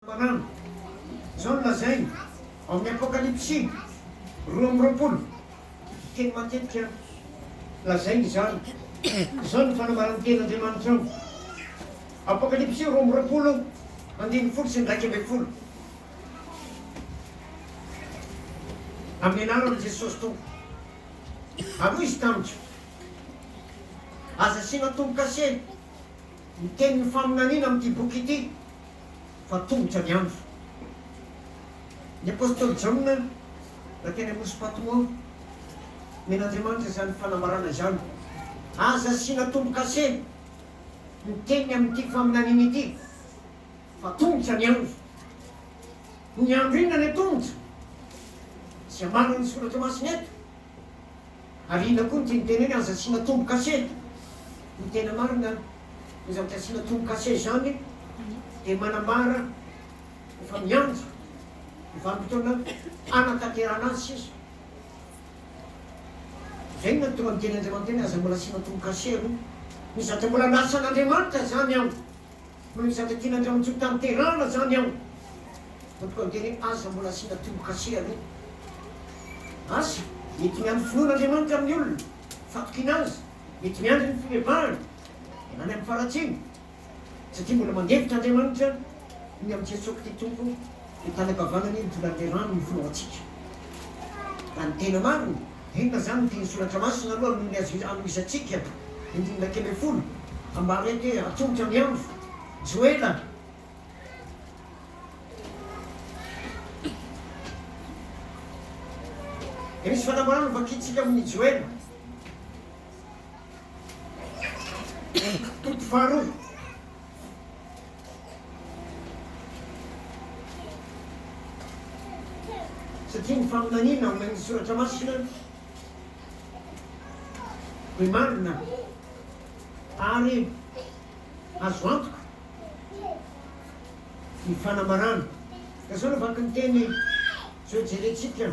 Fanambarana. Izao no lazainy ao amin'ny Apokalypsy 22, teny matetika lazainy izany. Izao no fanambaran'ny Tenin'Andriamanitra ao. Apokalypsy 22, andininy 10 sy 11. Amin'ny anaran'i Jesosy Tompo. Ary hoy izy tamiko, Aza asiana tombo-kase ny tenin'ny faminaniana amin'ity boky ity, fa tongotra ny andro. Ny apostoly Jaona raha teny amin'ny nosy Patmo, nomen'Andriamanitra izany fanambarana izany, Aza asiana tombo-kase ny teniny amin'ity faminaniana ity, fa tongotra ny andro. Ny andro inona ny tongotra? Tsy ambaran'ny Soratra Masina eto. Ary inona koa no tiany teneny aza asiana tombo-kase? Ny tena marina, ny zavatra asiana tombo-kase izany dia manambara efa miandry ny vanim-potoana hanatanterahana azy sisa. Izay no nahatonga ny teny Andriamanitra teny aza mbola asiana tombo-kase aloha. Ny zavatra mbola lasan'Andriamanitra izany ao. Noho ny zavatra tian'Andriamanitra ho tanterahana izany ao. Tompoko miteny hoe aza mbola asiana tombo-kase aloha. Asa, mety miandry finoana Andriamanitra amin'ny olona, fatokiana Azy, mety miandry ny fibebahana, ialany amin'ny faharatsiana, satria mbola mandefitra Andriamanitra ny amin'i Jesoa Kty Tompo, ny tanan-kavanany mitondra ny rano ny finoantsika. Raha ny tena marina, inona izany no tian'ny Soratra Masina aloha noho ny azo anohizantsika ny andininy 11, ambara eto hoe atongotra ny andro, Joela. Dia misy fanambarana vakintsika amin'ny Joela, toko faharoa. Satria ny faminaniana omen'ny Soratra Masina dia marina ary azo antoka ny fanambarana. Ka izao no vaky ny teny izao jerentsika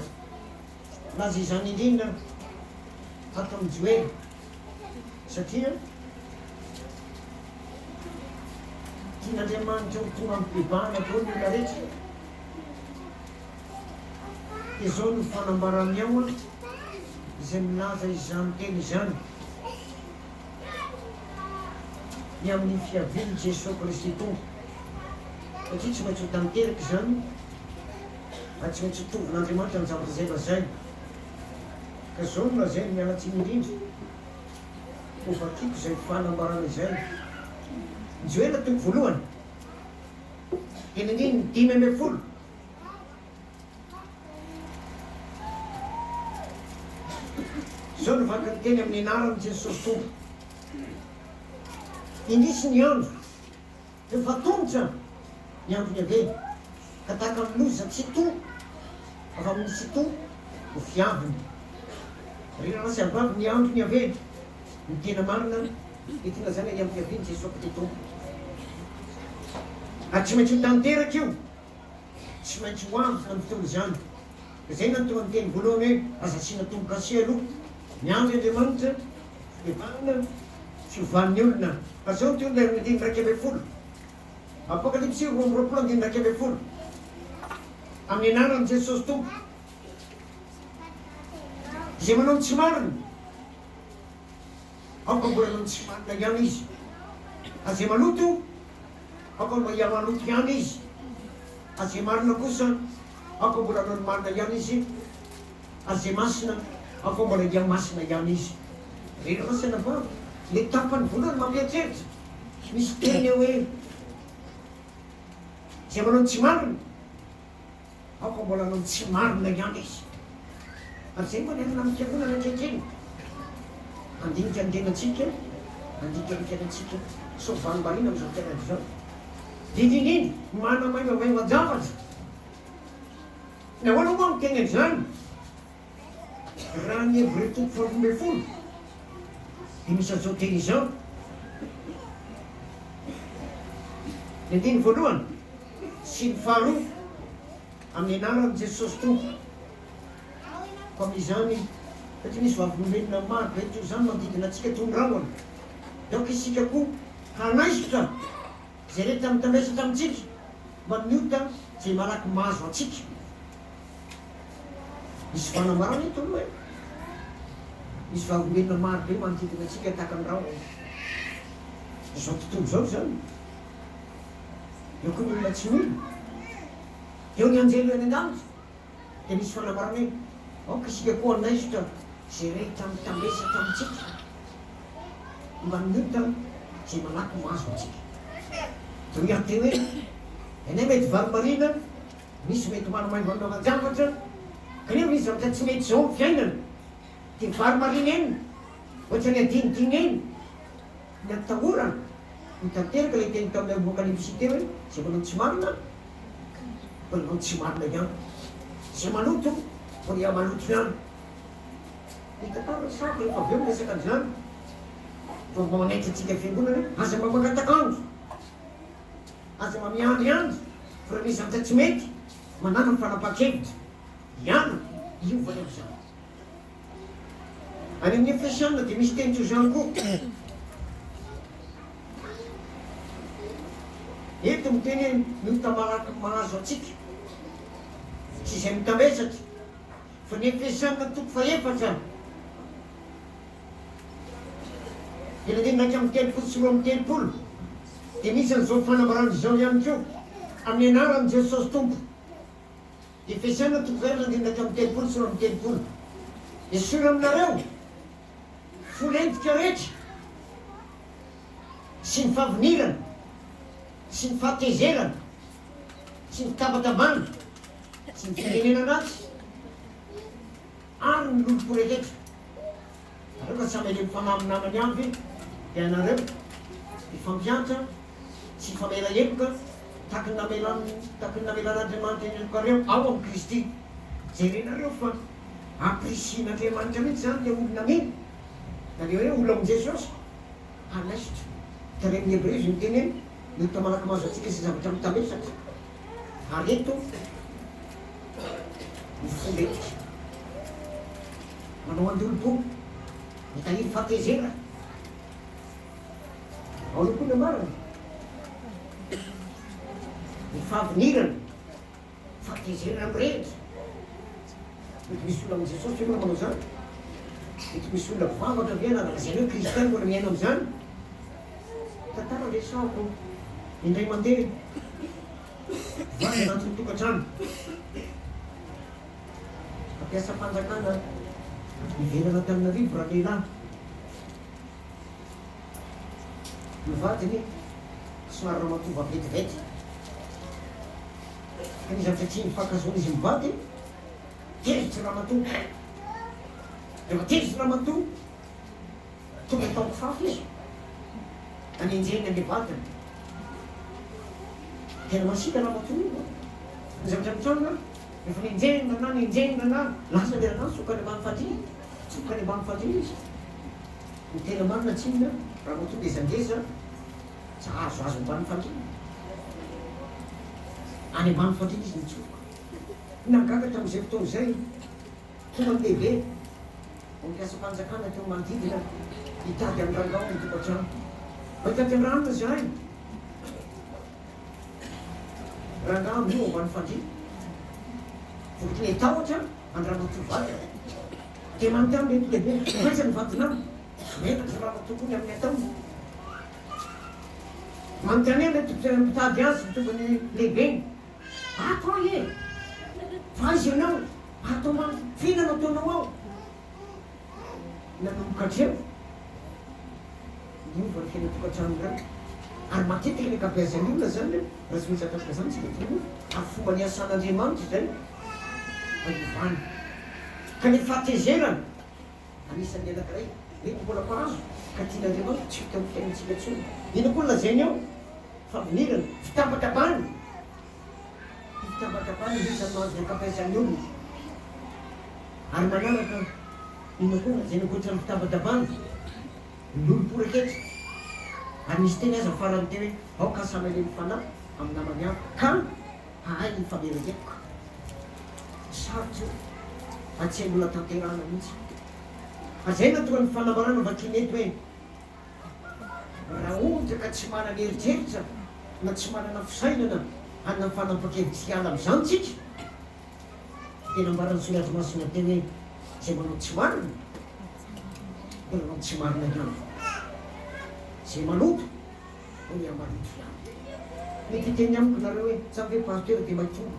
milaza izany indrindra ato amin'ny Joela satria tian'Andriamanitra ho tonga am-pibebahana daholo ny olona rehetra. Dia izao no fanambarany ao izay milaza izany teny izany. Ny amin'ny fiavian'i Jesoa Kristy Tompo, satria tsy maintsy ho tanteraka izany ary tsy maintsy ho tovon'Andriamanitra ny zavatra izay lazainy. Ka izao no lazainy, miala tsiny indrindra, ho vakiko izay fanambarana izay. Joela toko voalohany, teny andininy 15. Izao no vaky ny teny amin'ny anaran'i Jesosy Tompo. Indrisy ny andro, efa tongotra ny andron'i Yaveh, ka tahaka ny loza tsy to avy amin'ny tsy to ho fiaviny. Ry rahalahy sy anabavy, ny andron'i Yaveh, ny tena marina, dia tiana lazaina ny amin'ny fiavian'i Jesosy Kristy Tompo. Ary tsy maintsy ho tanteraka io. Tsy maintsy ho avy izany fotoana izany. Izay no nahatonga ny teny voalohany hoe, Aza asiana tombo-kase aloha. Miandry Andriamanitra, fibebahana, fiovan'ny olona. Fa izao no tonga eo amin'ny andininy 11. Apokalypsy 22 andininy 11. Amin'ny anaran'i Jesosy Tompo. Izay manao ny tsy marina, aoka mbola hanao ny tsy marina ihany izy. Ary izay maloto, Aoka mba hihamaloto ihany izy, fa izay marina kosa, aoka mbola hanao ny marina ihany izy, ary izay masina, aoka mbola hihamasina ihany izy. Ry rahalahy sy anabavy, ilay tapany voalohany mampieritreritra, misy teny eo hoe, Izay manao ny tsy marina, Aoka mbola hanao ny tsy marina ihany izy. Ary izay no manentana amin'ny fiangonana ankehitriny. Handinika ny tenantsika, handinika ny fiainantsika, sao varimbariana amin'izao fiainana izao. Indrindra indrindra, manamaivamaivan-javatra. Nahoana moa aho miteny an'izany? Raha ny Hebreo toko faharoa ambin'ny folo dia misy an'izao teny izao. Ny andininy voalohany sy ny faharoa amin'ny anaran'i Jesosy Tompo. Koa amin'izany, satria misy vavolombelona maro be toy izany manodidina antsika toy ny rahona, dia aoka isika koa hanaisotra izay rehetra mitambesatra amintsika. Mbamin'ny ota izay malaky mahazo antsika. Misy fanambarana eto aloha e. Misy vavolombelona maro be manodidina antsika tahaka ny rahona. Izao tontolo izao izany. Eo koa ny olona tsy mino. Eo ny anjely any an-danitra. Dia misy fanambarana hoe, Aoka isika koa hanaisotra izay rehetra mitambesatra amintsika, mbamin'ny ota izay malaky mahazo antsika. Dia hoy aho teo hoe, Ianay mety varimbariana, misy mety manamaivana anavan-javatra, kanefa misy zavatra tsy mety izao amin'ny fiainana, dia varimbariana eny, ohatran'ny adinodino eny. Ny atahorana ho tanteraka ilay teny tamin'ny Apokalypsy teo hoe, Izay manao ny tsy marina, mbola manao ny tsy marina ihany. Izay maloto, mbola hihamaloto ihany. Ny tantara resahako rehefa avy eo miresaka an'izany, vao mba manaitra antsika fiangonana hoe, aza mba mangatak'andro, aza mba miandriandry, fa raha misy zavatra tsy mety, manàna fanapahan-kevitra, hiala, hiova ny amin'izany. Any amin'ny Efesiana dia misy teny toy izany koa. Eto miteny hoe ny ota malaky mahazo antsika sy izay mitambesatra. Fa ny Efesiana toko fahefatra dia andininy 31 sy 32 dia misy an'izao fanambarana izao ihany koa amin'ny anaran'i Jesosy Tompo. Efesiana toko fahaefatra andininy 31 sy 32, Esory aminareo fo lentika rehetra sy ny fahavinirana sy ny fahatezerana sy ny fitabatabana sy ny fitenenana ratsy ary ny lolompo rehetra. Nareo ka samy alemy fanahy amin'ny namany avy ianareo, hifampiantra sy hifamela heloka tahaky ny namelan tahaky ny namelan'Andriamanitra ny helokareo ao amin'i Kristy. Jerenareo fa ampirisihin'Andriamanitra mihitsy izany ilay olona mino, na le hoe olona amin'i Jesosy, hanaisotra. Tarehin'ny Hebreo izy miteny hoe ny ota malaky mahazo antsika sy zavatra mitambesatra. Ary eto ny fo lentika. Manao andolom-po, mitahiry fahatezerana. Ahoana koa ny ambarany? Ny fahavinirana, fahatezerana mirehitra. Mety misy olona amin'i Jesosy ve mbola manao izany? Mety misy olona mpivavaka ve na lazaina hoe kristiana mbola miaina amin'izany? Tantara resahako indray mandeha mpivady anatin'ny tokantrano. Mpiasam-panjakana ivelan'Antananarivo ralehilahy. Ny vadiny somary ramatoa vaventiventy. Ka ny zavatra tsy nifankahazoan'izy mivady, tezitra ramatoa. Rehefa tezitra ramatoa, tonga tao kifafa izy, nanenjehiny an'ilay vadiny. Tena masiaka ramatoa io an! Ny zavatra nitranga, rehefa nenjehiny rangahy, nenjehiny rangahy, lasa ilay rangahy nitsoka any ambany fandriana, nitsofoka any ambany fandriana izy. Ny tena marina tsinona ramatoa ngezangeza tsy ahazoazo ambany fandriana. Any ambany fandriana izy nitsofoka. Nahagaga tamin'izay fotoana izay, tonga ny lehibe ao mpiasam-panjakana teo manodidina hitady an'i rangahy ao an-tokantrano. Mba hitady an-dranona izahay. Rangahy amin'io ao ambany fandriana. Vokatry ny tahotra an-dramatoa vadiny. Dia manontany ireto lehibe, Aiza ny vadinao? Menatra ramatoa koa ny amin'ny ataony. Manontany ireto mpitady azy ny tompony lehibeny, Ato aho e! Fa aiza ianao? Ato ambany f'inona no ataonao ao? Nanomboka hatreo, niova ny fiainan-tokantranon'ireo. Ary matetika ny ankabeazan'ny olona izany, raha tsy misy zavatra izany tsy mety miova. Ary fomba niasan'Andriamanitra izay mba hiovany. Ka ny fahatezerana, anisan'ny anankiray mety mbola mpahazo ka tian'Andriamanitra tsy ho hita amin'ny fiainantsika intsony. Inona koa no lazainy ao? Fahavinirana, fitabatabana. Ny fitabatabana indrindra no mahazo ny ankabeazan'ny olona. Ary manaraka, inona koa no lazainy ankoatra ny fitabatabana? Ny lolompo rehetra. Ary nisy teny aza farany teo hoe, aoka samy halemy fanahy amin'ny namany avy, ka hahay hifamela heloka. Sarotra io fa tsy hay mbola tanterahana mihitsy. Fa izay no tonga ny fanambarana vakiana eto hoe, raha ohatra ka tsy manana eritreritra na tsy manana fisainana. Hanana fanapahan-kevitra hiala amin'izany isika, dia nambaran'ny Soratra Masina teo hoe, Izay manao tsy marina, mbola manao tsy marina ihany. Izay maloto, mbola hihamaloto ihany. Mety hiteny amiko nareo hoe, Za ve pasteur dia mahay tombo?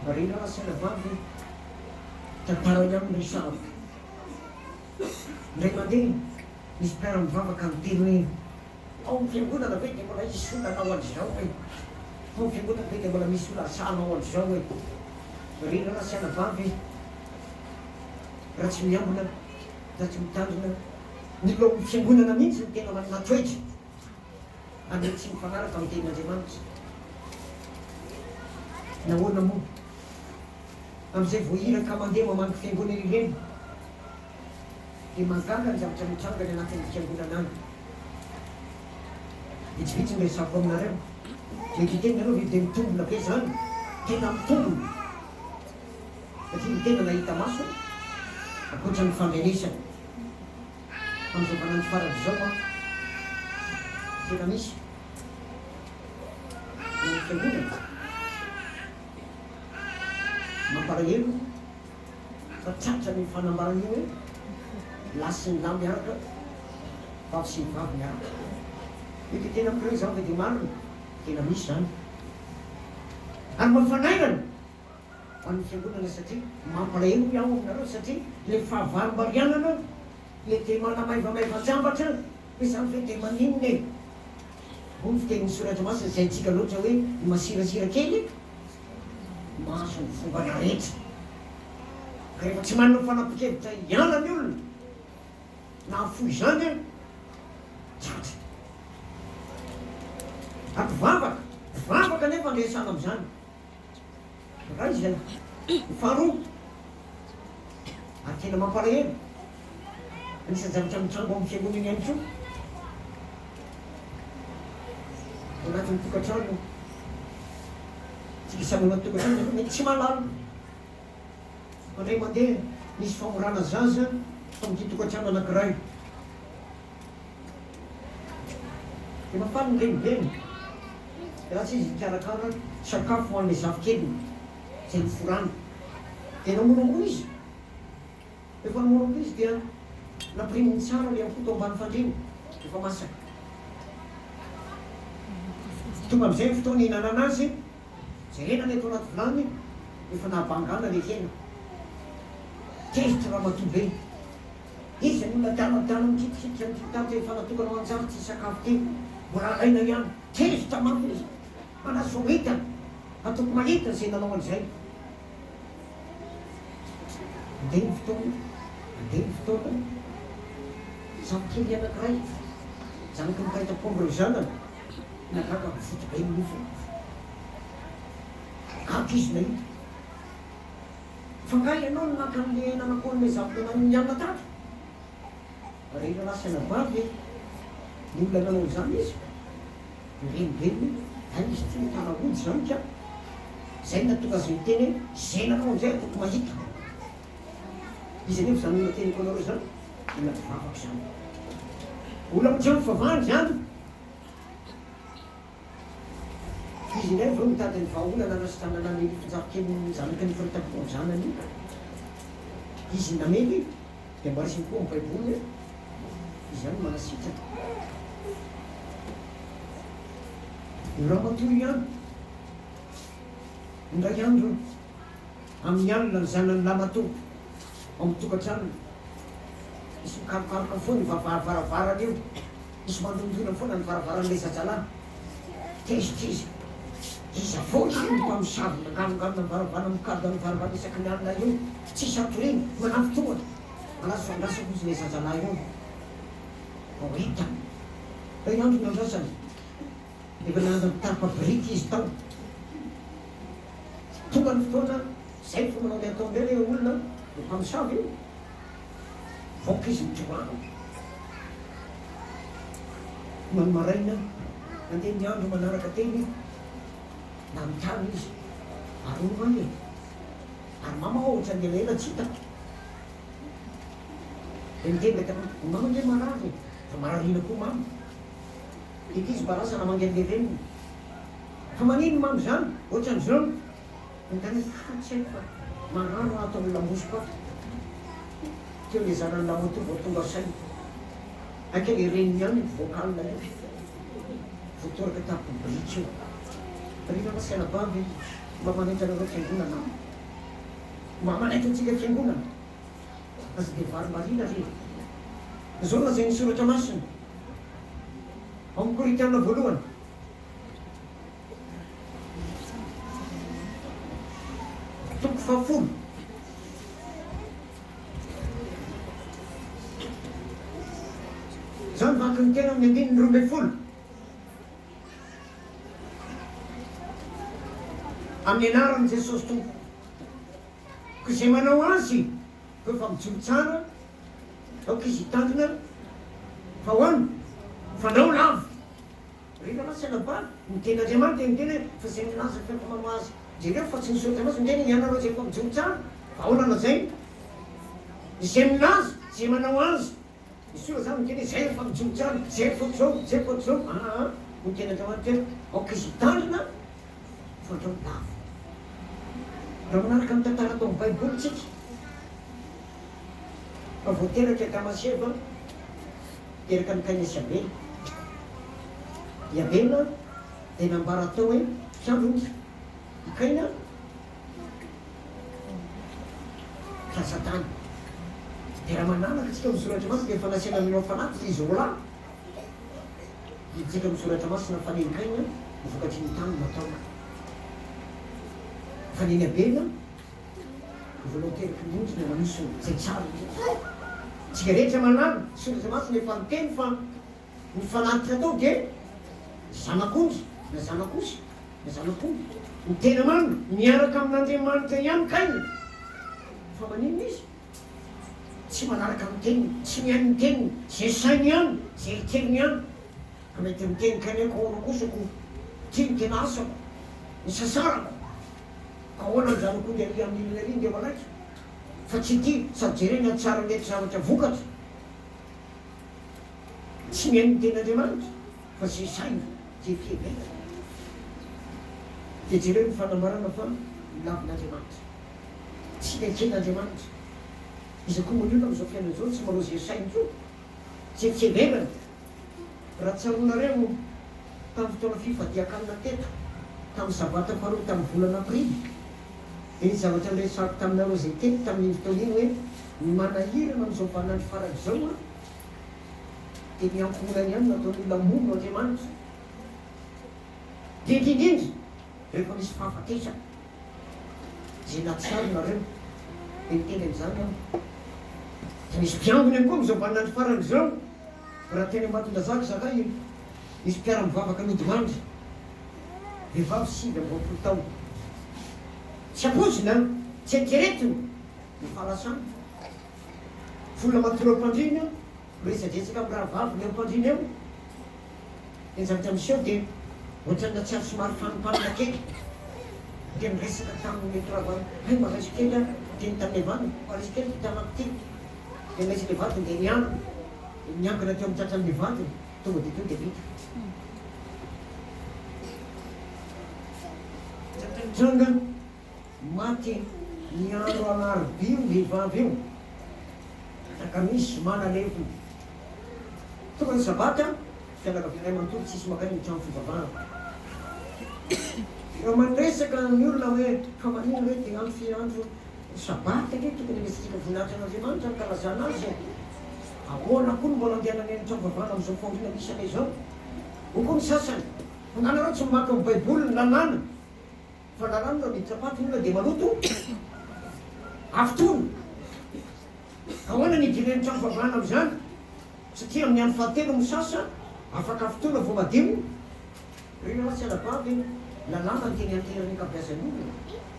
Marina raha saina vavy ve? Tantara ihany no resahako. Indray mandeha, nisy mpiara-mivavaka niteny hoe, Ao amin'ny fiangonana ve dia mbola hisy olona hanao an'izao e? Ao amin'ny fiangonana ve dia mbola misy olona sahy hanao an'izao e? Ry rahalahy sy anabavy e, raha tsy miambina, raha tsy mitandrina, ny olona ao amin'ny fiangonana mihitsy no tena manana toetra ary mety tsy mifanaraka amin'ny tenin'Andriamanitra. Nahoana moa? Amin'izay voahiraka mandeha mamangy fiangonana ireny, dia mahagaga ny zavatra mitranga any anatin'ny fiangonana any. Vitsivitsy ny resako aminareo. Mety hiteny nareo ve dia mitombina ve zany? Tena mitombina. Satria ny tena nahita maso ankoatra ny fandrenesana. Amin'izao vaninandro farany izao an, tena misy ny fiangonana mampalahelo. Fa tratra ny fanambarana io hoe lahy sy ny lahy miaraka, vavy sy ny vavy miaraka. Mety tena amiko ireo izany fa dia marina, tena misy izany. Ary mba fanairana ho an'ny fiangonana satria mampalahelo hoy aho aminareo satria ilay fahavarimbarianana, ilay dia manamaivamaivan-javatra, hoe izany ve dia maninona e? Hoy ny fitenin'ny soratra masina izay haintsika loatra hoe ny masirasira kely mahazo ny fomba rehetra. Ka rehefa tsy manana fanapan-kevitra hiala ny olona, na hahafoy izany an, tratra. Ary mpivavaka, mpivavaka anefa andresana amin'izany. Iray izay. Ny faharoa, ary tena mampalahelo, anisan'ny zavatra mitranga ao amin'ny fiangonana ihany koa, ao anatin'ny tokantrano, tsika samy ao anaty tokantrano nefa mety tsy mahalala. Indray mandeha nisy famorana zaza tao amin'ity tokantrano anankiray. Efa faly ny renibeny. Dia lasa izy nikarakara sakafo ho an'ilay zafikeliny izay noforana. Dia namonomono izy. Rehefa namonomono izy dia nampiriminy tsara ilay akoho tao ambany fandriana. Efa masaka. Tonga amin'izay ny fotoana hihinanana azy. Jerena ny ato anaty vilany, efa nahabangana ilay hena. Tezitra ramatoa be. Iza no nadaladala mikitikitika an'ity tante efa natokana ho anjara ity sakafo ity? Mbola alaina ihany. Tezitra mafy izy. Manaso hita. Ataoko mahita izay nanao an'izay. Andeha ny fotoana, andeha ny fotoana. Zafikely anankiray, zanaky ny mpiray tampo amin'ireo zanany, nagaga mifoty be ny nofony. Gaga izy nahita. Fa angaha ianao no naka an'ilay aina nakoan'ilay zavatra nianina tato? Rehefa lasa anabavy e, ny olona nanao izany izy, ny renibeny hoe, hay izy ity mitana ody izany ka! Izay no nahatonga azy niteny hoe, izay nanao an'izay ataoko mahita. Iza anefa izany olona teniko anareo izany? Olona mpivavaka izany. Olona ohatran'ny fivavahana izany. Izy indray avy eo nitady ny vahaolana hanasitranana ny rifinjafokelin'ny zanaky ny firay-tampo amin'ny zanany io. Izy namely dia mba raisiny koa amin'ny baiboly hoe izy ihany no manasitrana. Io ramatoa io ihany, indray andro amin'ny alina ny zanany lahimatoa ao amin'ny tokantranony, misy mikarokaroka foana io vavahady varavarana io. Misy mandondona foana ny varavaran'ilay zazalahy. Tezitra izy. Iza foana io mpamosavy mangalongalona ny varavarana mikaroka ny varavarana isaky ny alina io? Tsisy hatoriana, manafintohina. Malaza andrasako izy ilay zazalahy io. Vao hita. Ilay andro nandrasany. Efa nanana mitapa biriky izy tao. Tonga ny fotoana, izay vao manao ny ataony indray ilay olona, ilay mpamosavy io. Mivoaka izy mitomany. Nony maraina, nandeha ny andro manaraka teny, nanontany izy, Ary hono any e? Ary mama hoa ohatran'ny elaela tsy hitako. Dia niteny ilay tanora, Ny mama ange marary e! Fa marariana koa mama. Dia ity izy mba lasa namangy an'ilay reniny. Fa manino mamy zany ohatran'izao? Nitany izy, ha tsy haiko fa marary aho ato amin'ny lamosiko ato. Teo le zanany lamatoa vao tonga saina. Aika le reniny ihany io vocal io. Voatoraka tamin'ny bridge io. Ry mama sy anabavy, mba manaitra anareo fiangonana aho. Mba manaitra antsika fiangonana. Aza dia varimbariana re. Izao no lazain'ny Soratra Masina ao amin'ny Korintiana voalohany. Toko fahafolo. Izao ny vaky ny teny amin'ny andininy 12. Amin'ny anaran'i Jesosy Tompo. Koa izay manao azy koa efa mijoro tsara, aoka izy hitandrina fa ahoana? Fanao lava. Ry rahalahy sy anabavy, ny tenin'Andriamanitra dia miteny hoe, fa izay milaza fa efa manao azy, jereo fa tsy ny soratra masina miteny hoe, ianareo izay efa mijoro tsara, fa ahoana lazainy? Izay milaza, izay manao azy. Misy olona izany miteny hoe, izay efa mijoro tsara, izay efa ohatr'izao, izay efa ohatr'izao. Aa, hoy ny tenin'Andriamanitra hoe, aoka izy hitandrina fandrao lavo. Raha manaraka ny tantara tao amin'ny Baiboly isika, fa vao teraka i Adama sy Eva, teraka an'i Kaina sy Abela. I Abela dia nambara tao hoe mpiandry ondry. I Kaina mpiasa tany. Dia raha manaraka isika amin'ny Soratra Masina dia efa nasiana nanao fanatitra izy roalahy. Hiditra amin'ny Soratra Masina fa nen'i Kaina ny vokatry ny tany nataony. Fa nen'i Abela ny voalohan-teraky ny ondry ny aman'osiny, izay tsara indrindra. Isika rehetra mahalala, ny Soratra Masina efa niteny fa ny fanatitra atao dia zanak'ondry na zanak'osy na zanak'omby. Ny tena marina, miaraka amin'Andriamanitra ihany Kaina. Fa maninona izy? Tsy manaraka ny teniny, tsy mihaino ny teniny, izay sainy ihany, izay eritreriny ihany. Ka mety miteny ka ny akohonako kosa ko ity no tena asako, nisasarako, ka ahoana ny zanak'ondry ary amin'ny ilany ary ndeha ho alaiko, fa tsy ity, sady jerena tsara mety zavatra vokatra. Tsy mihaino ny tenin'Andriamanitra fa izay saina, izay fiheverana. Dia jereo ny fanambarana fa nolavin'Andriamanitra. Tsy neken'Andriamanitra. Iza koa moa ny olona amin'izao fiainana izao tsy manao izay sainy koa? Izay fiheverany. Raha tsaroanareo, tamin'ny fotoana fifadian-kanina teto, tamin'ny Sabata faharoa tamin'ny volana Aprily, dia nisy zavatra niresahako taminareo izay teto tamin'iny fotoana iny hoe, ny manahirana amin'izao vaninandro farany izao an, dia ny ankohonany ihany no ataon'ny olona mono Andriamanitra. Dia indrindra indrindra rehefa misy fahafatesana. Izay nahatsiaro nareo dia miteny an'izany aho. Dia misy mpiangona ihany koa amin'izao vaninandro farany izao. Raha teny Ambatondrazaka izahay, nisy mpiara-mivavaka nodimandry, vehivavy 29 taona. Tsy ampoizina, tsy eritreretina ny fahalasana. Vola matory am-pandriana, miresadresaka amin'ny rahavaviny eo am-pandriana eo. Dia ny zavatra miseho dia ohatran'ny nahatsiaro somary fanimpanina kely. Dia niresaka tamin'ny mpiravavy, hay mba raiso kely aho, niteny tamin'ilay vadiny, mba raiso kely ity tanako ity. Dia niraisin'ilay vadiny dia niala, dia niankina teo amin'ny tratran'ilay vadiny, tonga dia teo dia vita. Zavatra nitranga, maty ny andro alarobia io vehivavy io, alakamisy, zoma nalevina. Tonga ny sabata, fianakaviana iray manontolo tsisy mankany amin'ny trano fivavahana. Raha manresaka ny olona hoe fa maninona hoe dia andro firy andro sabata ange tokony handraisantsika voninahitra an'Andriamanitra hankalazana azy e! Ahoana koa no mbola andehanana any amin'ny trano fivavahana amin'izao fahoriana misy anay izao? Hoy koa ny sasany, Angaha nareo tsy mamaky ny baiboly ny lalàna? Fa lalàna raha miditra am-paty ny olona dia maloto hafitoana. Ahoana ny hidirana ny trano fivavahana amin'izany? Satria amin'ny andro fahatelo misasa, afaka fotoana vao madio. Ry rahalahy sy anabavy, lalàna ny teny ianteheran'ny ankabeazan'ny olona.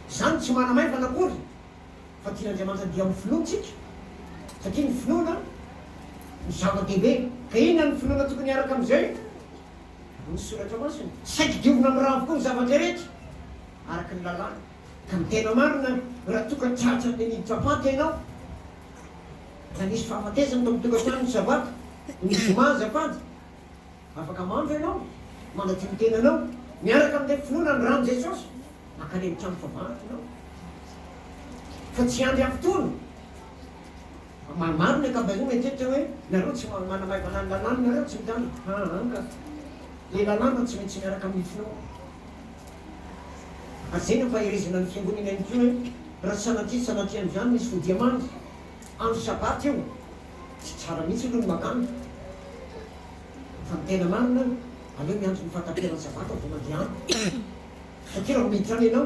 Izany tsy manamaivana akory fa tian'Andriamanitra dia amin'ny finoana isika, satria ny finoana no zava-dehibe. Ka inona ny finoana tokony hiaraka amin'izay? Ny Soratra Masina. Saiky diovina amin'ny rà avokoa ny zavatra rehetra, araka ny lalàna. Ka ny tena marina, raha toa ka tratran'ilay niditra am-paty ianao, Raha nisy fahafatesana tao amin'ny tokantrano ny Sabata, ny Zoma azafady, afaka mandro ianao, manadio ny tenanao. Miaraka amin'ilay finoana ny ran'i Jesosy, mankany amin'ny trano fivavahana ianao. Fa tsy hiandry hafitoana. Maromaro ny ankabeazany mieritreritra hoe nareo tsy manamaivana ny lalàna nareo tsy mitandrina. Aa ka. Ilay lalàna tsy maintsy miaraka amin'ny finoana. Ary izay no ampaherezana ny fiangonana ihany koa hoe raha sanatria sanatria an'izany misy fodiamandry, andro sabata io, tsy tsara mihitsy aloha ny mankany. Fa ny tena marina, aleo miandry ny fahataperan'ny sabata vao mandeha any. Satria raha vao miditra any ianao,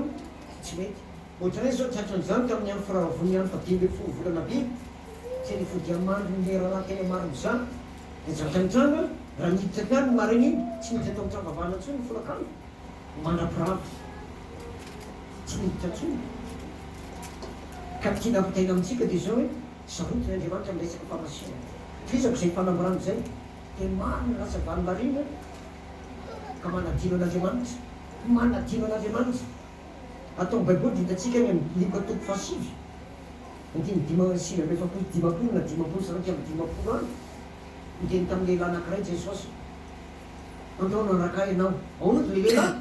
tsy mety. Ohatranay izao tratran'izany tamin'ny andro firahavon'ny andro faha-15 volana Abiba, tsy ny fodiamandrin'ny rahalahy teny Amaromizaha. Ny zavatra nitranga, raha niditra tany ny maraina iny, tsy niditra tao amin'ny trano vavahana intsony ny folakandro, mandra-pirava. Tsy niditra intsony. Ka ny tiana ampitaina amintsika dia izao hoe, sarotiny Andriamanitra amin'ny resaka famasinana. Tohizako izay fanambarana izay, dia maro ny lasa valim-bariana ka manadino an'Andriamanitra. Manadino an'Andriamanitra. Ato amin'ny Baiboly dia hitantsika any amin'ny Lioka toko fahasivy, andininy 49 na 50 any, niteny tamin'ny lehilahy anankiray Jesosy, Andao hanaraka Ahy ianao. Ahoana hoy ilay lehilahy?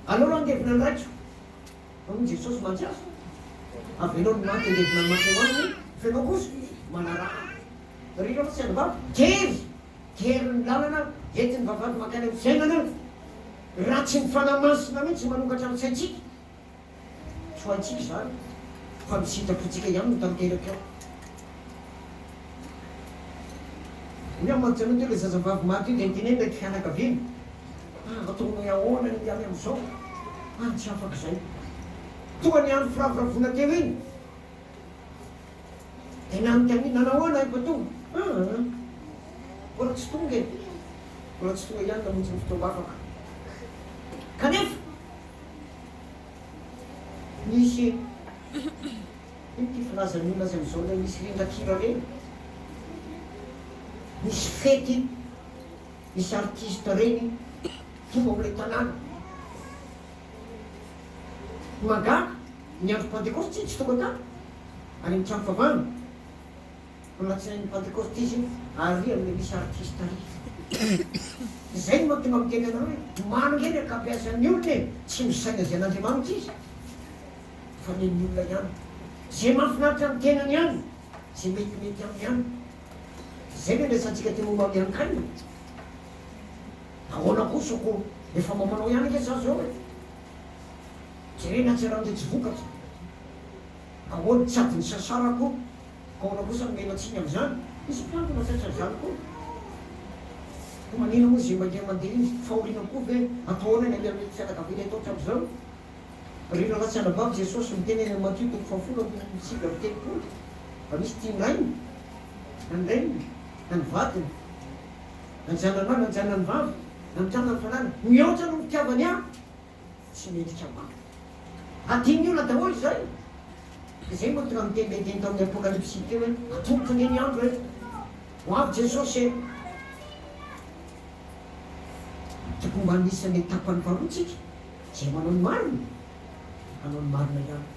Aleo aloha handevina ny raiko. Fa hoy Jesosy mantsy azy, Avelao ny maty handevina ny maty eo aminy, fa ianao kosa manaraha Ahy. Ry rahalahy sy anabavy, tery, tery ny lalana entin'ny vavahady mankany amin'ny fiainana. Raha tsy ny Fanahy Masina mihitsy manokatra ny saintsika, tsy ho haintsika izany, fa ny sitrapontsika ihany no tanteraka eo. Hoy aho mantsy anao teo ilay zazavavy maty io dia nitenenina ity fianakaviana, ah ataonay ahoana ny any amin'izao, ah tsy afaka izay. Tonga ny andro firavoravoana teo iny, Dia nanontaniana, nanao ahoana i Koto? Aa, mbola tsy tonga e! Mbola tsy tonga ihany namonjy ny fotoam-bavaka. Kanefa, nisy, ino ity filazan'ny olona azy amin'izao ilay misy rindran-kira ireny? Nisy fety, nisy artiste ireny tonga ao amin'ilay tanàna. Mahagaga, ny andro Pantekôsty izy tsy tonga tany, any amin'ny trano fivavahana. Mbola tsy hain'ny Pantekôsty izy ary amin'ilay misy artiste ary. Izay no mahatonga miteny anareo hoe maro ange ny ankabeazan'ny olona e, tsy misaina izay an'Andriamanitra izy fa ny an'ny olona ihany. Izay mahafinaritra ny tenany ihany, izay metimety aminy ihany. Izay no niresahantsika teo momba ny hanin-kanina. Ahoana kosa ko efa mba manao ihany ange za zao e! Jerena tsy raha tsy vokatra. Ahoana tsy adin'ny sasarako ko ahoana kosa no mena tsiny amin'izany? Misy mpiangona tratran'izany koa. Ko manina moa ze mandeha mandeha iny fahoriana koa ve atao ahoana ny andeha fianakaviana eto hatramin'izao? Ry rahalahy sy anabavy Jesosy miteny any amin'ny Matio toko fahafolo andininy 39 fa misy tia ny rainy na ny reniny na ny vadiny Na ny zanany lahy na ny zanany vavy, na ny trano na ny fananany, mihoatra noho ny fitiavany ahy, tsy mendrika ho ahy. Adinon'ny olona daholo izay. Dia izay no mahatonga ny teny ilay teny tao amin'ny Apokalypsy teo hoe, Atolotra anie ny andro e! Ho avy Jesosy e! Tokony mba anisan'ny tapany faharoa tsika, izay manao ny marina, hanao ny marina ihany.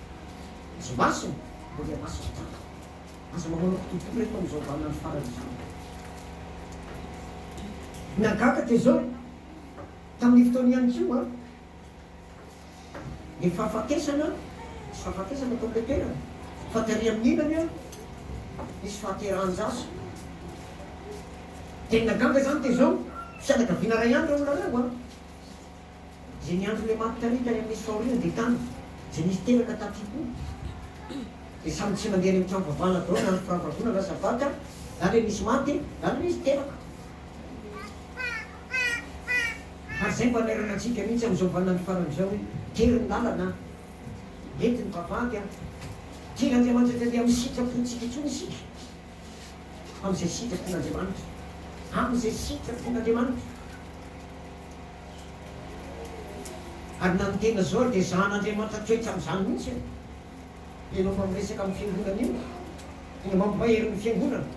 Izay masina, mbola masina hatrany. Aza mba manao kitoatoa reto amin'izao vaninandro farany izao. Nahagaga dia izao, tamin'io fotoana ihany koa, ny fahafatesana, nisy fahafatesana tao amin'ilay toerana, fa tery amin'ny ilany nisy fahaterahan-jaza. Dia ny nahagaga izany dia izao, fianakaviana iray ihany ireo olona ireo an! Izay niantso ilay maty tary tany amin'ny fahoriana dia tany izay nisy teraka taty koa. Dia samy tsy nandeha any amin'ny trano fivavahana daholo na ny firavoravoana na sabata na ilay nisy maty na ilay nisy teraka. Ary izay mba anairana antsika mihitsy amin'izao vaninandro farany izao hoe tery ny lalana, mety ny vavahady an. Tian'Andriamanitra tsy handeha amin'ny sitrapontsika intsony isika fa amin'izay sitrapon'Andriamanitra. Amin'izay sitrapon'Andriamanitra. Ary na ny tena zao ary dia zahan'Andriamanitra toetra amin'izany mihitsy e! Ianao mba miresaka amin'ny fiangonana io, ianao mba mampahery ny fiangonana,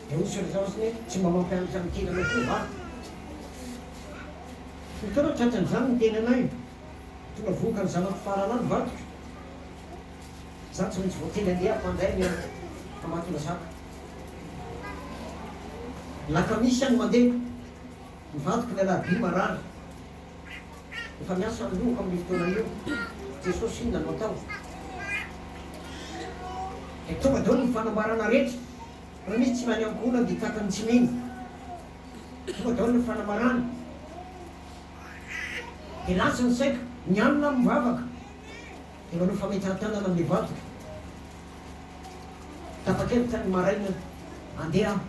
dia hoy Sir Johnson hoe tsy mba mampianatra ny tenanao koa va? Hitanao tratran'izany ny tenanay, tonga vohoka ny zanako faralahy ny vadiko, za tsy maintsy voatery handeha hampandray ny Ambatondrazaka. Lakamisy aho no mandeha. Ny vadiko ny alarobia marary. Efa miasa ny lohako amin'io fotoana io. Jesosy inona no atao? Dia tonga daholo ny fanambarana rehetra. Raha misy tsy mahay ny ankohonany dia tahaka ny tsy mino. Tonga daholo ny fanamarana. Dia lasa ny saiko, mianina aho mivavaka. Dia manao fametrahan-tanana amin'ny vadiko. Tapa-kevitra ny maraina andeha aho.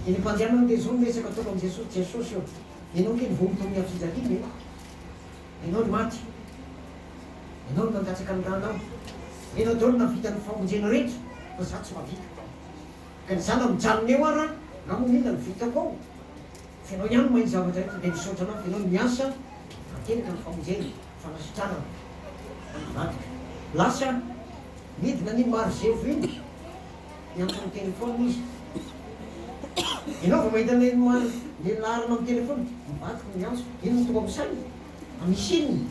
Dia ny mpandehanana dia izao no resaka ataoko amin'i Jesosy, Jesosy ô, Ianao ange nivono tamin'ny hazo fijaliana e! Ianao no maty. Ianao no nandatsaka ny ranao. Ianao daholo no nahavita ny famonjena rehetra fa izaho tsy mahavita. Ka ny zana mijanona eo ara nga moa inona no vitako ao? Fa ianao ihany no mahay ny zavatra rehetra dia misaotra anao fa ianao no miasa tanteraka ny famonjena, fanasitranana ny vadiko. Lasa nidina an'iny Marozevo iny, niantso amin'ny telephone izy. Ianao vao mahita an'ilay ilay laharana amin'ny telephone, ny vadiko no miantso, inona no tonga ao amin'ny saina? Fa misy inona?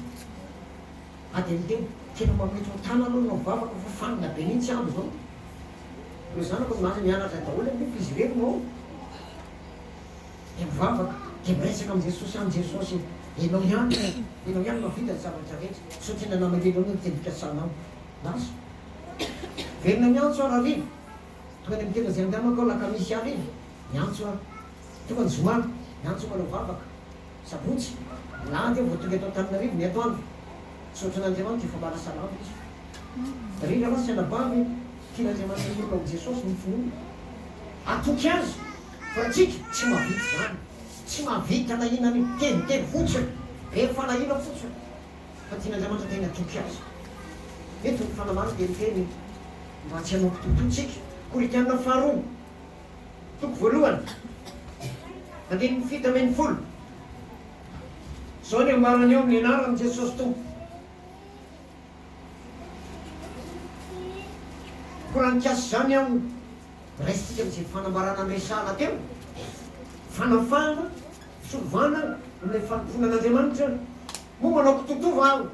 Adiny teo, tena mametra tanana aloha nanao vavaka fa fanina be mihitsy andro izao. Ireo zanako no mianatra daholo anefa izy irery no ao. Dia mivavaka, dia miresaka amin'i Jesosy any Jesosy, Ianao ihany, Ianao ihany mahavita ny zavatra rehetra. Misaotra ny anamarianao ny teny fikasanao. Lasa. Velona miantso aho hariva. Tonga any amin'ny tena izay andehanako aho alakamisy hariva. Miantso aho. Tonga ny zoma, miantso manao vavaka. Sabotsy, alahady aho vao tonga eto Antananarivo ny atoandro. Misaotra an'Andriamanitra efa mba lasa lava izy. Ry rahalahy sy anabavy, tian'Andriamanitra hiorina ao amin'i Jesosy ny finoana. Hatoky Azy fa antsika tsy mahavita izany. Tsy mahavita na inona na inona. Tebiteby fotsiny. Be fanahiana fotsiny. Fa tian'Andriamanitra tena hatoky Azy. Eto ny Fanahy Masina dia miteny mba tsy hanao kitoatoa tsika. Korintiana faharoa. Toko voalohany, andininy 17. Izao ny ambarany ao amin'ny anaran'i Jesosy Tompo. Koa raha nikasa izany aho, raisintsika amin'izay fanambarana niresahana teo, fanafahana, fiovana amin'ilay fanompoana an'Andriamanitra, moa manao kitoatoa va aho?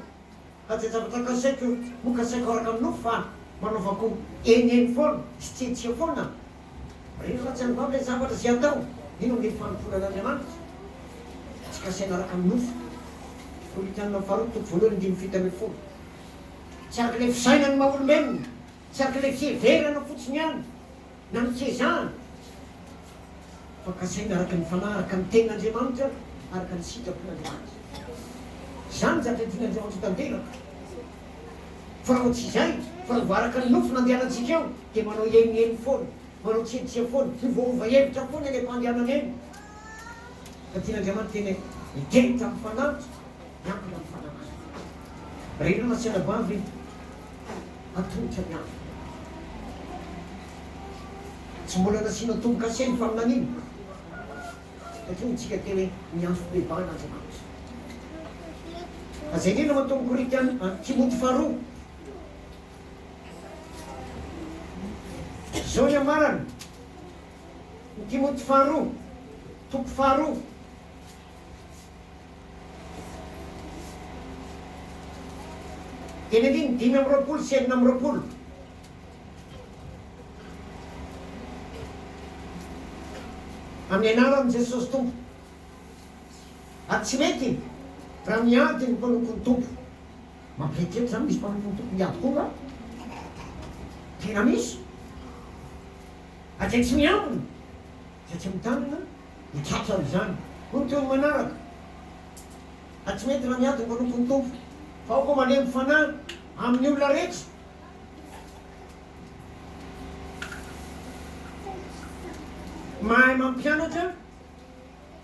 Ka izay zavatra kasaiko no kasaiko araka ny nofo fa manaovako eny eny foana sy tsia tsia foana. Rehefa tsy anivavy ilay zavatra izay atao, ino ny fanompoana an'Andriamanitra? Tsy kasaina araka ny nofo. Korintiana faharoa toko voalohany andininy 17. Tsy araka ilay fisainan'ny maha olombelona, tsy araka ilay fiheverana fotsiny ihany na ny fiezahana, fa kasaina araka ny Fanahy, araka ny Tenin'Andriamanitra, araka ny sitrapon'Andriamanitra. Izany ny zavatra tian'Andriamanitra ho tanteraka. Fa raha vao tsy izay, fa raha vao araka ny nofo no andehanantsika eo, dia manao heniheny foana, manao tsiatsia foana, miovaova hevitra foana eny am-pandehanana eny. Fa tian'Andriamanitra tena hiteritra amin'ny Fanahy, miankina amin'ny Fanahy Masina. Ry rahalahy sy anabavy, atolotra ny hafa. Tsy mbola nasiana tombo-kase ny faminaniana, satria hoy isika teo hoe miantso fibebahana Andriamanitra. Fa izay indrindra no ataon'ny Korintiana, Timoty faharoa. Izao ny ambarany, ny Timoty faharoa, toko faharoa. Teny andininy 25 sy 26. Amin'ny anaran'i Jesosy Tompo. Ary tsy mety raha miady ny mpanompon'ny Tompo. Mampieritreritra izany, misy mpanompon'ny Tompo miady koa nga? Tena misy. Ary izay tsy miambina, izay tsy mitandrina, ho tratra amin'izany. Hoy ny teo amin'ny manaraka, Ary tsy mety raha miady ny mpanompon'ny Tompo, fa aoka ho malemy fanahy amin'ny olona rehetra. Mahay mampianatra,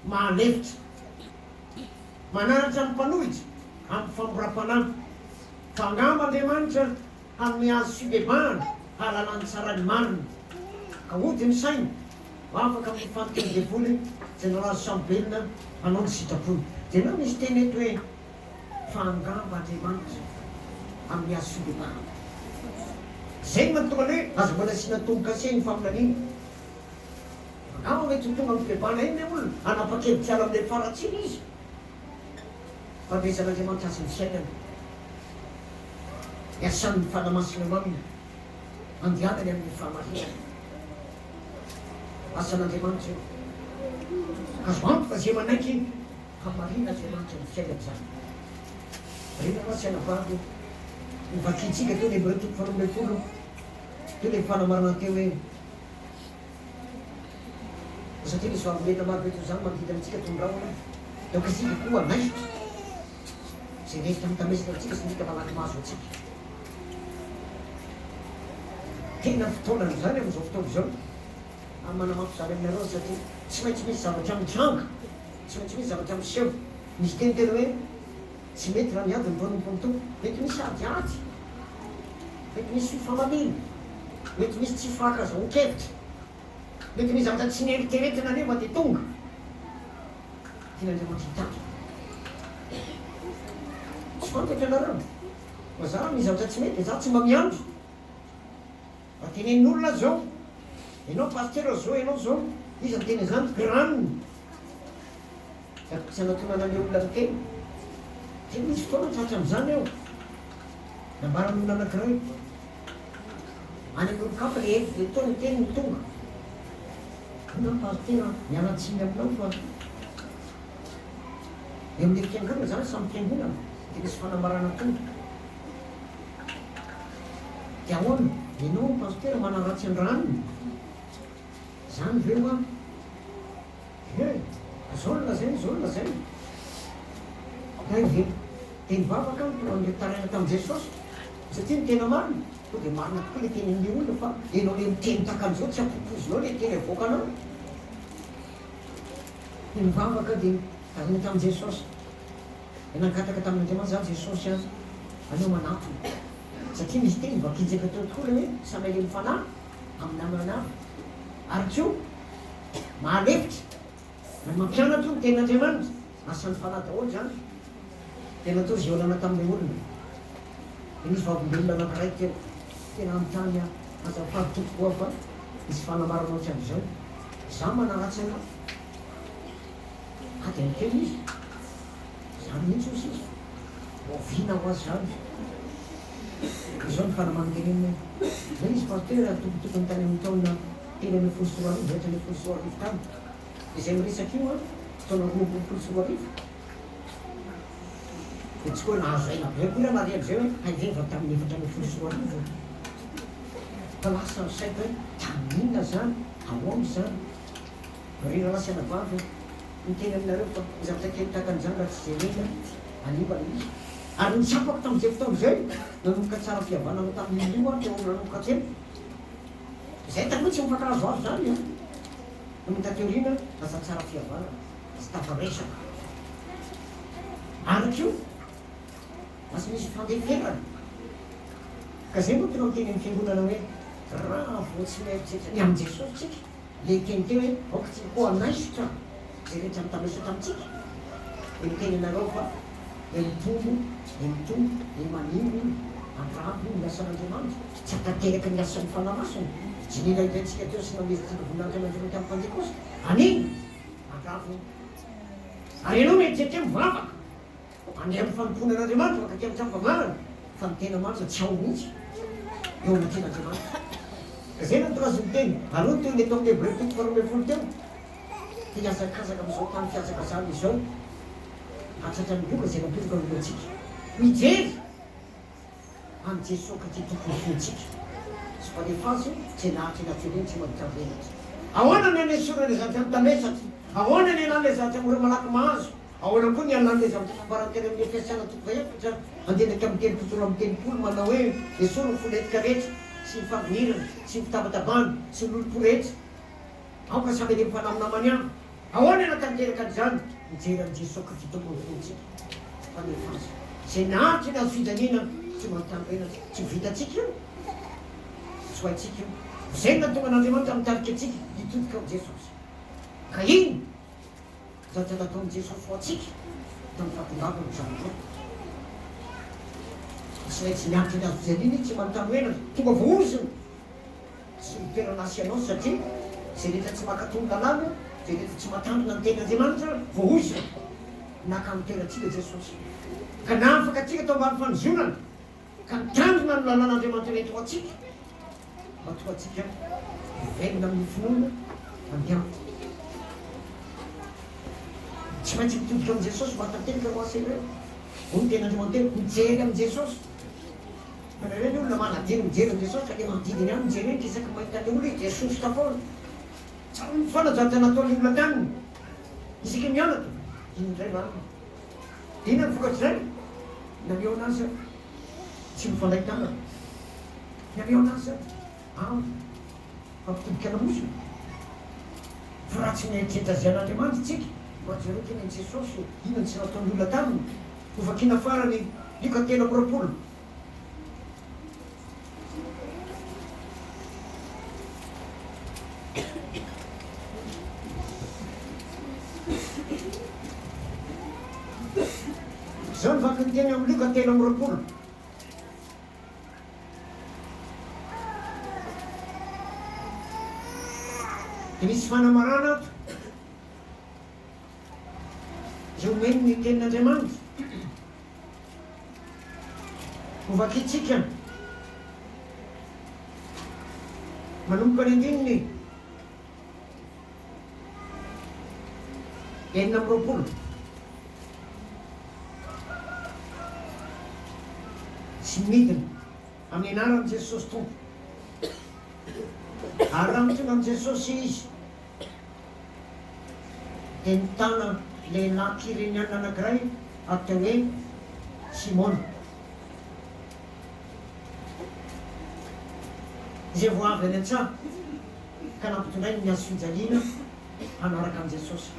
mahalefitra. Mananatra ny mpanohitra amin'ny famoram-panahy. Fa angamba Andriamanitra hanome azy fibebahana hahalalany tsara ny marina, ka hody ny sainy ho afaka amin'ny fandriky ny devoly izay nalazo samy velona hanao ny sitrapony. Jereo misy teny eto hoe. Fa angamba Andriamanitra amin'ny hazo fibebahana. Izay no mahatonga ny hoe aza mbola asiana tombo-kase ny faminaniana. Angamba mety ho tonga amin'ny fibebahana eny ilay olona, hanapa-kevitra hiala amin'ilay faharatsiana izy. Fanomezan'Andriamanitra azy ny fiainana. Iasan'ny Fanahy Masina eo aminy, andehanany amin'ny fahamarinana. Asan'Andriamanitra io. Azo antoka izay manaiky. Hamarin'Andriamanitra ny fiainana izany. Ry rahalahy sy anabavy, novakintsika teo ny Hebreo toko faharoa ambin'ny folo, teo ilay fanamarina teo hoe, Koa satria misy vavolombelona maro be toy izany manodidina antsika toy ny rahona, dia aoka isika koa hanaisotra izay rehetra mitamesatra antsika sy ny hita malaky mahazo antsika. Tena fotoanan'izany amin'izao fotoana izao. Ary manamafy izany aminareo aho satria tsy maintsy misy zavatra mitranga, tsy maintsy misy zavatra miseho. Misy teny tena hoe tsy mety raha miady ny mpanompon'ny Tompo. Mety misy adiady, mety misy fifamaliana, mety misy tsy fifankazahoan-kevitra, mety misy zavatra tsy neritreretina anefa dia tonga. Tian'Andriamanitra hitandrina. Tsy fantatro ianareo fa za raha misy zavatra tsy mety dia za tsy mba miandry. Raha tenenin'olona aza zao, ianao pasitera zao, ianao zao, iza miteny an'izany? Granona. Za tsy hanatonana an'ilay olona miteny. Tena misy fotoana tratran'izany aho. Nambaran'olona anankiray, any amin'olon-kafa ilay hevitra, dia toa ny teny no tonga. Hoy aho, pasitera, miala tsiny aminao fa eo amin'ilay fiangonana izany, samy fiangonana, dia misy fanambarana tonga. Dia ahoana? Ianao hono pasitera manaratsy an-dranona? Izany ve hoa? He! Izao no lazainy, izao no lazainy. Hay ve? Dia nivavaka aho tonga amin'ilay taraina tamin'i Jesosy. Satria ny tena marina, koa dia marina tokoa ilay tenin'ilay olona fa ianao ilay miteny tahaka an'izao tsy ampoipoizinao ilay teny avoakanao. Dia nivavaka dia nitaraina tamin'i Jesosy. Dia nangataka tamin'Andriamanitra izany Jesosy an, aleo manatona. Satria misy teny vakintsika teo tokoa ilay hoe samy alemy fanahy amin'ny namana avy. Ary koa mahalefitra na mampianatra io ny tenin'Andriamanitra. Asan'ny fanahy daholo izany. Dia natao izay olana tamin'ilay olona. Dia nisy vavolombelona anankiray teo. Tena hanontany aho, azafady tompoko aho fa misy fanambarana ohatran'izao. Izaho manaratsy anao. Ady amin'ny tena izy. Izany mihitsy hoy sisa. Oviana ho azy izany? Izao ny fanamany tenenina hoe, Izay izy pasitera tokotokony tany amin'ny taona 2013, 2014 tany. Izay miresaka io an, taona 2022. Dia tsy koa nahazo aina be akory aho nahare an'izay hoe hay ve efa tamin'ny 2014. Fa lasa ny saiko hoe tamin'inona izany? Ahoana izany? Ry rahalahy sy anabavy ô, miteny aminareo fa ny zavatra kely tahaka an'izany raha tsy jerena, hanimba ilay izy. Ary ny tsapako tamin'izay fotoana izay, nanomboka tsara fihavanana tamin'io io aho teo amin'ny nanomboka teo. Izay taloha tsy mifankahazohazo izany an! Nony taty aoriana, lasa tsara fihavanana, lasa tafaresaka. Ary koa, lasa misy fandeferana. Ka izay no tonga miteny amin'ny fiangonana hoe, raha vao tsy mieritreritra ny amin'i Jesosy isika, Ilay niteny teo hoe aoka tsy ho hanaisotra izay rehetra mitambesatra amintsika dia miteny anareo fa dia mitombo dia mitombo dia manimba io andramo io ny asan'Andriamanitra tsy hatanteraka ny asan'ny Fanahy Masina izay nilailaintsika teo sy namezintsika voninahitra an'Andriamanitra tamin'ny Pantekosta anino andramo io ary ianao mieritreritra hoe mivavaka Mandeha amin'ny fanompoana an'Andriamanitra mankaty amin'ny trano fivavahana, fa ny tena marina tsy ao mihitsy eo anatrehan'Andriamanitra. Ka izay no antony azo miteny, ary hoy ny toy ny eto amin'ny Hebreo toko faharoa ambin'ny folo teo, Te hihazakazaka amin'izao tany fihazakazahana izao, hahatratra ny loka izay napetraka eo alohantsika. Mijery! An'i Jesoa Kristy Tompon'ny fontsika sy Mpanefa azy izay naharitra eny an-tsorena tsy mahavita menatra. Ahoana ny hanesorana ilay zavatra mitamesatra? Ahoana ny hialana ilay zavatra mora malaky mahazo? Ahoana koa ny hialana ilay zavatra nambaran'ny teny amin'ny Efesiana toko fahefatra andininy 31 33 manao hoe, Esory ny foletika rehetra sy ny fahavinirana sy ny fitabatabana sy ny lolompo rehetra. Aoka samy handeha mifanahy amin'ny namany avy. Ahoana no hahatanteraka an'izany? Mijery an'i Jesoa Kristy Tompon'ny fontsika, Mpanefa azy, izay naharitra ny hazo fijaliana tsy manontany menatra. Tsy ho vitantsika io, tsy ho haintsika io. Izay no nahatonga an'Andriamanitra mitarika antsika hitodika amin'i Jesosy. Ka inona zavatra nataon'i Jesosy ho antsika tamin'ny fahatongavany ho Zanak'olona? Tsy maintsy niaritra ny hazo fijaliana Izy, tsy manontany menatra. Tonga voaozona. Tsy ny toerana asianao satria izay rehetra tsy mankatò ny lalàna, izay rehetra tsy mahatandrina ny tenin'Andriamanitra, voaozona. Naka ny toerantsika Jesosy, ka nahafaka antsika tao ambany fanozonana, ka nitandrina ny lalàn'Andriamanitra rehetra ho antsika, mba toa antsika ho velona amin'ny finoana andeha. Tsy maintsy mitodika amin'i Jesosy mba hahatanteraka ireo asa ireo. Hoy ny Tenin'Andriamanitra hoe, Mijery amin'i Jesosy. Hitanareo ny olona manadino mijery an'i Jesosy fa ilay manodidina ihany no jereny ka isaky ny mahita an'ilay olona izy dia sosotra foana. Tsaroany foana zavatra nataon'ilay olona taminy. Isaky ny mianatra, iny indray marina. Inona ny vokatr'izay? Nanehoana azy aho. Tsy mifandray tanana. Nanehoana azy aho. Amiko. Mampitodika lamosina. Fa raha tsy mieritreritra izay an'Andriamanitra isika, mba jereo kely an'i Jesosy, inona no tsy nataon'ny olona taminy? Hovakina farany Lioka 23. Izao ny vakin'ny teny amin'ny Lioka 23. Dia misy fanamarana ato izay omeny ny Tenin'Andriamanitra. Hovakintsika manomboka ny andininy 26. Tsy midina amin'ny anaran'i Jesosy Tompo. Ary raha mitondra an'i Jesosy izy, dia nitana lehilahy Kyreniana anankiray atao hoe Simona, izay vao avy any an-tsaha ka nampitondrainy ny hazofijaliana hanaraka an'i Jesosy.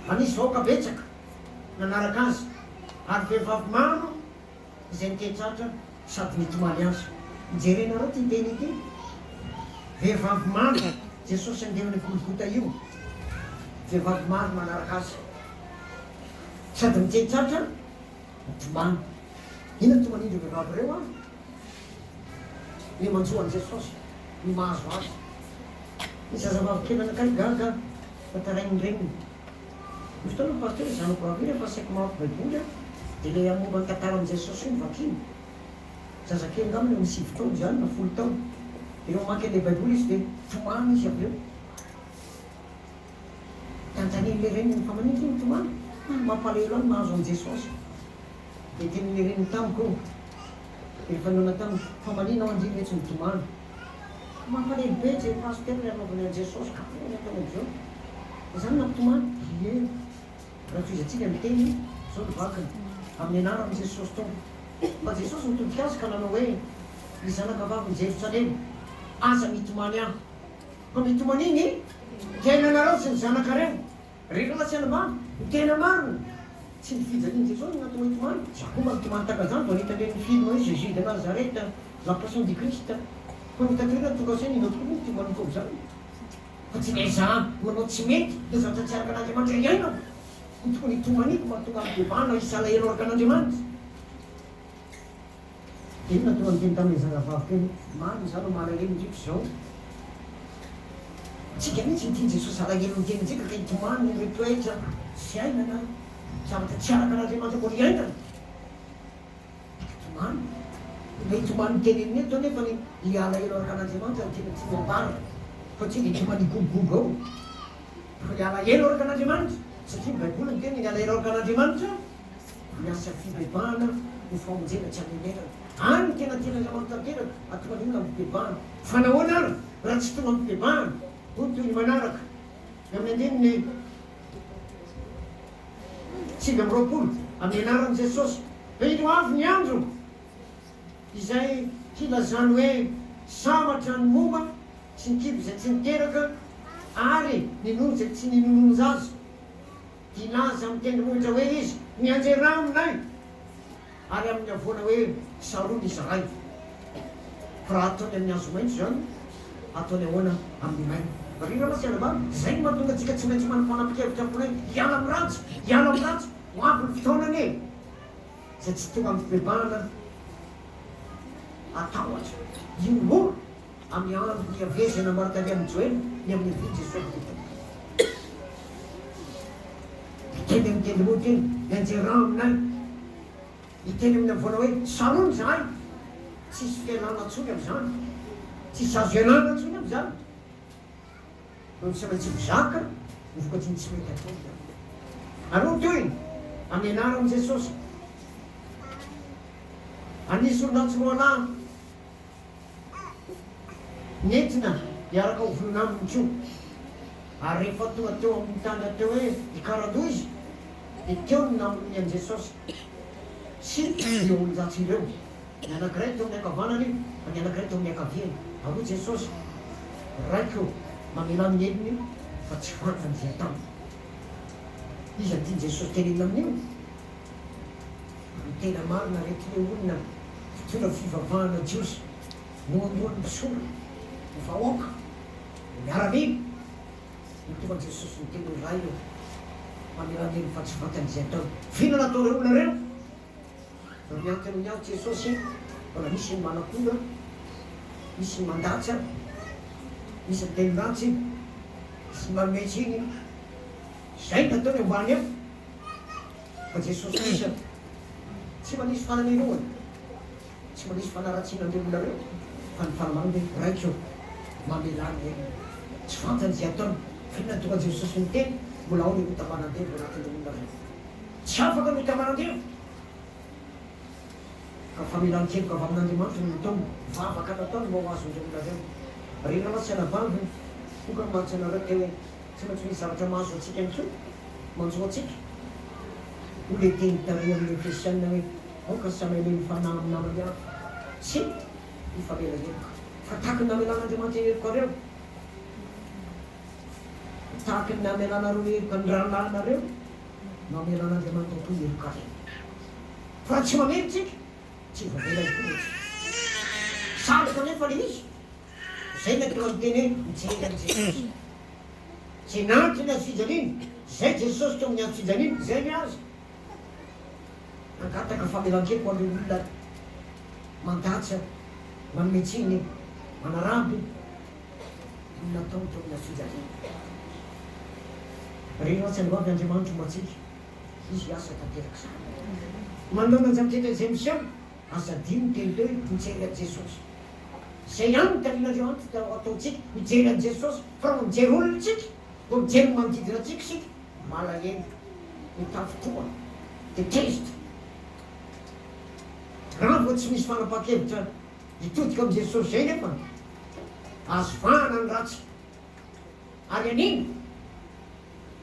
Fa nisy vahoaka betsaka nanaraka azy, ary vehivavy maro izay nitehitratra sady nitomany azy. Jerenareo ity teny ity, Vehivavy maro, Jesosy andeha any Golgota io, vehivavy maro manaraka azy, sady nitehitratra, nitomany. Inona no tomanin'ireo vehivavy ireo an? Ny manjo an'i Jesosy, ny mahazo azy. Ny zazavavy kely anankiray gaga fa tarain'ny reniny. Misy fotoana ny pasitera hoe zanako vavy io rehefa asaiko mamaky baiboly aho dia ilay momba ny tantaran'i Jesosy io no vakiany. Zazakely angamba eo amin'ny 9 taona izany na 10 taona. Dia rehefa mamaky an'ilay baiboly izy dia tomany izy avy eo. Dia anontanian'ilay reniny fa maninona ity mitomany? Mampalahelo ahy ny mahazo an'i Jesosy. Dia tenin'ilay reniny tamiko io. Dia rehefa nihaona taminy, fa maninona aho ndry ve tsy mitomany? Mampalahelo be jerry pasitera ny anaovany an'i Jesosy ka ahoana ny ataony amin'izao? Izany nampitomany? Ie. Raha tohizantsika ny teny, izao no vakiny, Amin'ny anaran'i Jesosy Tompo. Fa Jesosy nitodika azy ka nanao hoe, Ry zanakavavin'i Jerosalema, aza mitomany aho, fa mitomania ny tenanareo sy ny zanakareo. Ry rahalahy sy anabavy, ny tena marina, tsy ny fijalian'i Jesosy no natao hitomany, za koa mba nitomany tahaka an'izany vao nahita an'ireny film hoe Jésus de Nazareth, la passion du Christ, fa ny taty aoriana tonga saina ianao tokoa moa mitomany koa amin'izany, fa tsy ilay za manao tsy mety, ilay zavatra tsy araka an'Andriamanitra iainako no tokony hitomaniako mba hahatonga ahy mibebahana hisalahelo araka an'Andriamanitra. Inona tonga niteny tamin'ilay zazavavy kely hoe, Marina izany fa malahelo indrindra izao. Tsika mihitsy no tian'i Jesosy halahelo ny tenintsika ka hitomany ireo toetra, fiainana, zavatra tsy araka an'Andriamanitra mbola iainana. Hitomany. Ilay hitomany teneniny eto anefa ny ilay alahelo araka an'Andriamanitra no tena tiany ambara fa tsy ilay hitomany higogogogo ao. Fa ilay alahelo araka an'Andriamanitra, satria ny Baiboly miteny ny alahelo araka an'Andriamanitra Ny asa fibebahana ho famonjena tsy anenenana. Any no tena tian'Andriamanitra tanteraka, hahatonga ny olona amin'ny fibebahana. Fa nahoana ary raha tsy tonga amin'ny fibebahana? Hoy ny tohiny manaraka, eo amin'ny andininy 29, Amin'ny anaran'i Jesosy, dia indro avy ny andro izay hilazany hoe, Sambatra ny moma sy ny kibo izay tsy niteraka ary ny nono izay tsy ninononon-jaza. Hilaza amin'ny tendrombohitra hoe izy, Mianjerà aminay! Ary amin'ny havoana hoe, Sarony izahay! Fa raha ataony amin'ny hazo maitso izany, hataony ahoana amin'ny maina? Ry rahalahy sy anabavy, izay no mahatonga antsika tsy maintsy manam-panapakevitra am-pony hoe, Hiala amin'ny ratsy! Hiala amin'ny ratsy! Ho avy ny fotoana anie izay tsy tonga amin'ny fibebahana hatahotra hihorohoro Amin'ny andron'i Yaveh izay nambara tary amin'i Joela ny amin'ny havian'i Jesoa Tompo. Hiteny amin'ny tendrombohitra eny, mianjerà aminay. Hiteny amin'ny havoana hoe, Sarony izahay! Tsisy fialana intsony amin'izany. Tsisy azo ialana intsony amin'izany. Fa tsy maintsy mizaka ny vokatry ny tsy mety ataony izany. Ary hoy ny tohiny, Amin'ny anaran'i Jesosy. Ary nisy olon-dratsy roalahy nentina hiaraka ho vonona aminy koa. Ary rehefa tonga teo amin'ny tany atao hoe Ikarandoha izy, dia teo no namonoany an'i Jesosy sy ireo olon-dratsy ireo, ny anankiray teo amin'ny ankavanany fa ny anankiray teo amin'ny ankaviany. Ary hoy Jesosy, Raiko, mamelà ny helony fa tsy fantany izay ataony. Iza no tian'i Jesosy tenenina amin'io? Ny tena marina ry reto le olona mpitondra fivavahana jiosy nohondohan'ny mpisorona, ny vahoaka, ny miaramila, no tonga Jesosy niteny hoe Ray ô, mamelà ny helony fa tsy fantany izay ataony. F'inona nataon'ireo olona ireo? Raha miankina amin'ny ahy Jesosy, mbola misy ny manakona, misy ny mandatsa, misy miteny ratsy, misy ny manome tsiny, izay no nataony ambany eo. Fa Jesosy kosa tsy manisy fanamelohana, tsy manisy fanaratsiana an'ireo olona ireo, fa ny fanambarany dia, Raiko ô, mamelà ny helony. Tsy fantany izay ataony. Fa inona no tonga Jesosy niteny? Mbola ao ny ota manandevo anatin'ireo olona ireo. Tsy afaka ny ota manandevo. Ka famelan-keloka avy amin'Andriamanitra no nataony, vavaka nataony mba ho azon'ireo olona ireo. Ry rahalahy sy anabavy, tonga mantsy ianareo teo hoe tsy maintsy misy zavatra mahazo antsika ihany koa. Manjo antsika. Hoy ilay teny tary amin'ny Efesiana hoe, Aoka samy halemy fanahy amin'ny namany avy, sy hifamela heloka. Fa tahaka ny namelan'Andriamanitra helokareo, tahaka ny namelanareo heloka ny rahalahinareo, no hamelan'Andriamanitra koa ny helokareo. Fa raha tsy mamela isika, tsy ho voavela ihany koa isika. Sarotra anefa ilay izy. Izay no tonga miteny hoe mijery an'i Jesosy. Izay nandry ny hazofijaliana, izay Jesosy teo amin'ny hazofijaliana, izay ny azy. Nangataka famelan-keloka ho an'ireo olona mandatsa, manome tsiny, manaraby no nataony teo amin'ny hazofijaliana. Ry ratsy androavy Andriamanitra homba antsika, Izy hiasa tanteraka izany. Manoloana ny zava-drehetra izay miseho, aza adino ny teny teo hoe mijery an'i Jesosy. Izay ihany no tarin'Andriamanitra ho ataontsika, mijery an'i Jesosy, fa raha vao mijery olona isika, vao mijery ny manodidina antsika isika, malahelo, mitafintohana, dia tezitra. Raha vao tsy misy fanapahan-kevitra hitodika amin'i Jesosy izay nefa, azo vahana ny ratsy. Ary anino?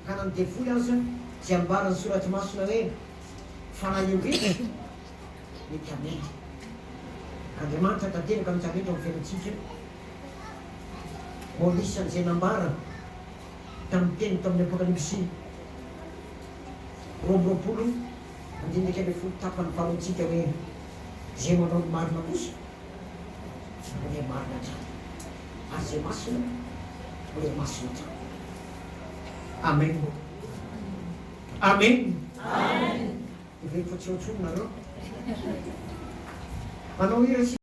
Ka na ny devoly aza izay ambaran'ny Soratra Masina hoe fanahy hendry mety hamely. Ka Andriamanitra tanteraka no tsaretra amin'ny fiainantsika. Mbola isan'izay nambara tamin'ny teniny tao amin'ny Apokalypsy 22 andininy 11 tapany faharoantsika hoe izay manao ny marina kosa mbola marina hatrany ary izay masina mbola masina hatrany. Amen Amen Heveriko fa tsy eo intsony nareo. Manao hira isika.